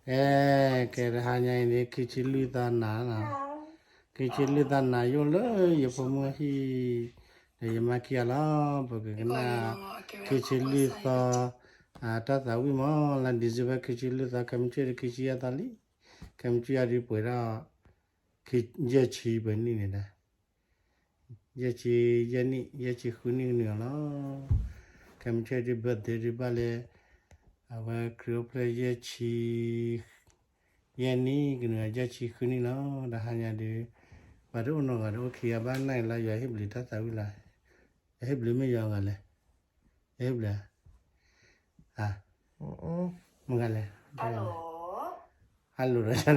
အဲ ကဲတဟါညါအံၤန့ၣ် ခံဆံလွံၢ်သီနၤ, ခံဆံလွံၢ်သီနၤယအိၣ်လၢယဖိမုၣ်ဟံၣ် ဒီးယမါခံဂၤလီၤ. ပကကနၣ် ခံဆံလွံၢ်သီ တၢ်သးဝံၣ်မး လါ December ခံဆံလွံၢ်သီ ခဲမုၢ်ဆ့ၣ်ဒီးခံဆံယဲၢ်သီလံ. ခဲမုၢ်ဆ့ၣ်ယဲၢ်ဒီးပှဲၤထီၣ် ယဲၢ်ဆံပှဲၤနံၣ်န့ၣ်ဒီး ယဲၢ်ဆံယဲၢ်နံၣ် ယဲၢ်ဆံဃုနံၣ်ကနုာ်လီၤ. ခဲမုၢ်ဆ့ၣ်ဒ် birthday ဒ်ဘၣ်လဲၣ်, အဝဲခရံာ်အိၣ်ဖျဲၣ်ယဲၢ်ဆံ ယဲၢ်နံၣ်ကနုာ် ယဲၢ်ဆံဃုနံၣ်လီၤ. ဒီးဟါညါဒီး ပှၤတအိၣ်နီတဂၤဒီး အိၣ်ခံဂၤဘၣ်နၢ်အံၤလီၤ. ယွၤဟ့ၣ်ဘျုးတၢ်သးဝံၣ်လီၤ. ယွၤဟ့ၣ်ဘျုးမ့ၢ်ယွၤအဂၤလဲၣ်, ယွၤဟ့ၣ်ဘျုး မ့ၢ်ဂၤလဲၣ်, hello ဒီးလဲၣ်,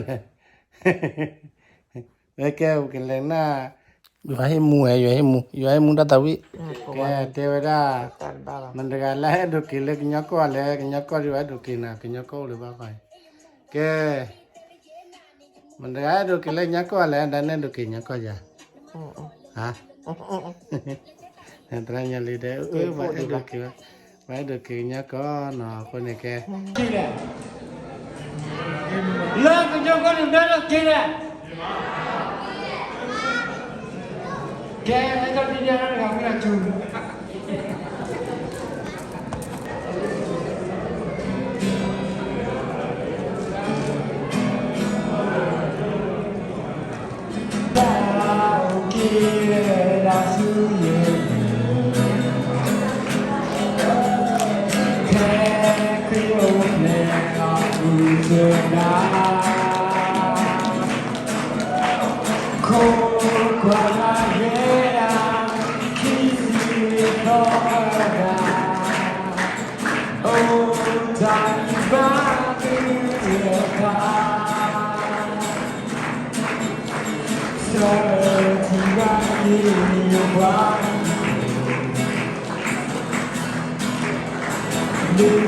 ဝဲကဲပကလဲၤနၢ် ယွၤဟ့ၣ်မူဝဲ ယွၤဟ့ၣ်မူ ယွၤဟ့ၣ်မူတၢ်သးဝံၣ်, ကဲတဲဝဲဒၣ် မတၤတဂၤလၢဟဲဒိးက့ၤလၢကညီကီၢ်လဲၣ်, ကညီကီၢ်ဒ်ဝဲဒိးက့ၤနၤ ကညီကီၢ်အိၣ်လၢၤဘၣ်ဃီ, ကဲ မတၤတဂၤဟဲဒိးက့ၤလၢကညီကီၢ်လဲၣ်, ဒ်န့ၣ်ဒိးက့ၤကညီကီၢ်ယၤ, ဟါ သရၣ်ညါလံဒီး ပှၤအဲၣ်ဒိးက့ၤ, ပှၤအဲၣ်ဒိးက့ၤကညီကီၢ်နီၤ အဃိန့ၣ်ကဲ လၢကညီကီၢ်န့ၣ် ပှၤအဲၣ်ဒိးက့ၤလဲၣ်, ကဲ အဲၣ်ဒိးက့ၤညါတဂၤဝံၤလီၤဆူ တၢ်အိၣ်က့ၤဝဲဒၣ်ဆူယဲၢ်ပူၤ, ဖဲခရံာ်အိၣ်ဖျဲၣ်အပူၤတဂၤ, ခိးကွၢ်လၢယဲၢ်ဒၣ် ခံဆံသီအဂၤ, အိၣ်တၢ်အံၤဘၣ်သုလၢတၢ် ဆၢထံဘၣ်က့ၤယပှၤ ဒ်သိးအဃိလၢအဲၣ်ဒိး သ့ၣ်နီၣ်ထံဝံၤက့ၤ ခ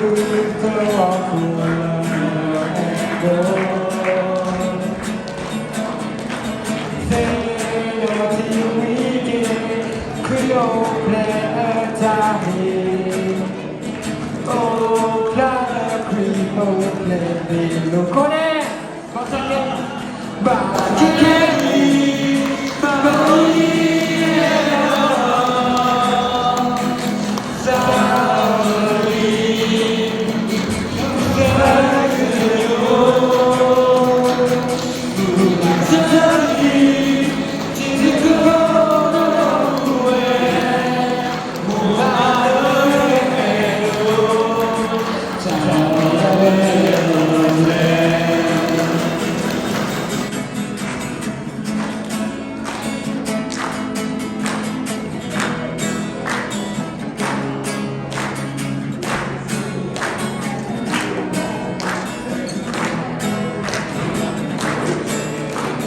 ရံာ်အိၣ်ဖျဲၣ်အတၢ်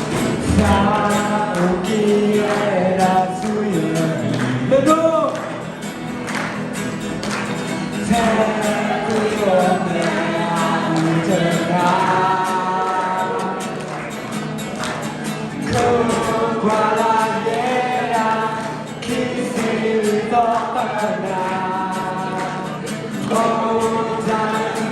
ဟ့ၣ် အိၣ်ဖျါလ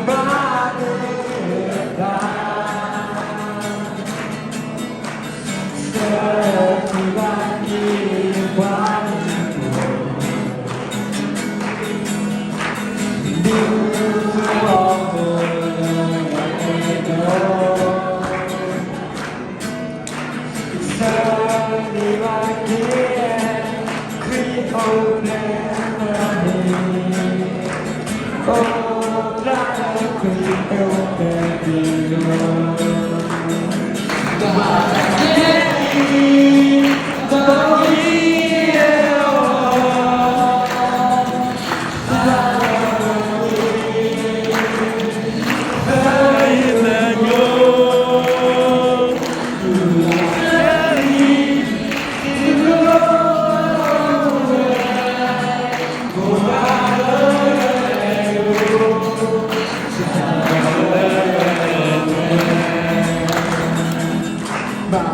ၢခရံာ်အိၣ်ဖျဲၣ် သ့ၣ်နီၣ်ခိၣ်န့ၣ် ဘၣ်ဆၣ်ကဲ ဘၣ်ဆၣ်ကဲ ဘၣ်ဆၣ်ကဲ တၢ်အိၣ်က့ၤဝဲဒၣ်ဆူယဲၢ်ပူၤ လၢဒိၣ်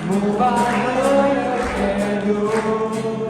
မိၢ်ဘၣ်လၢယကဲဒိၣ်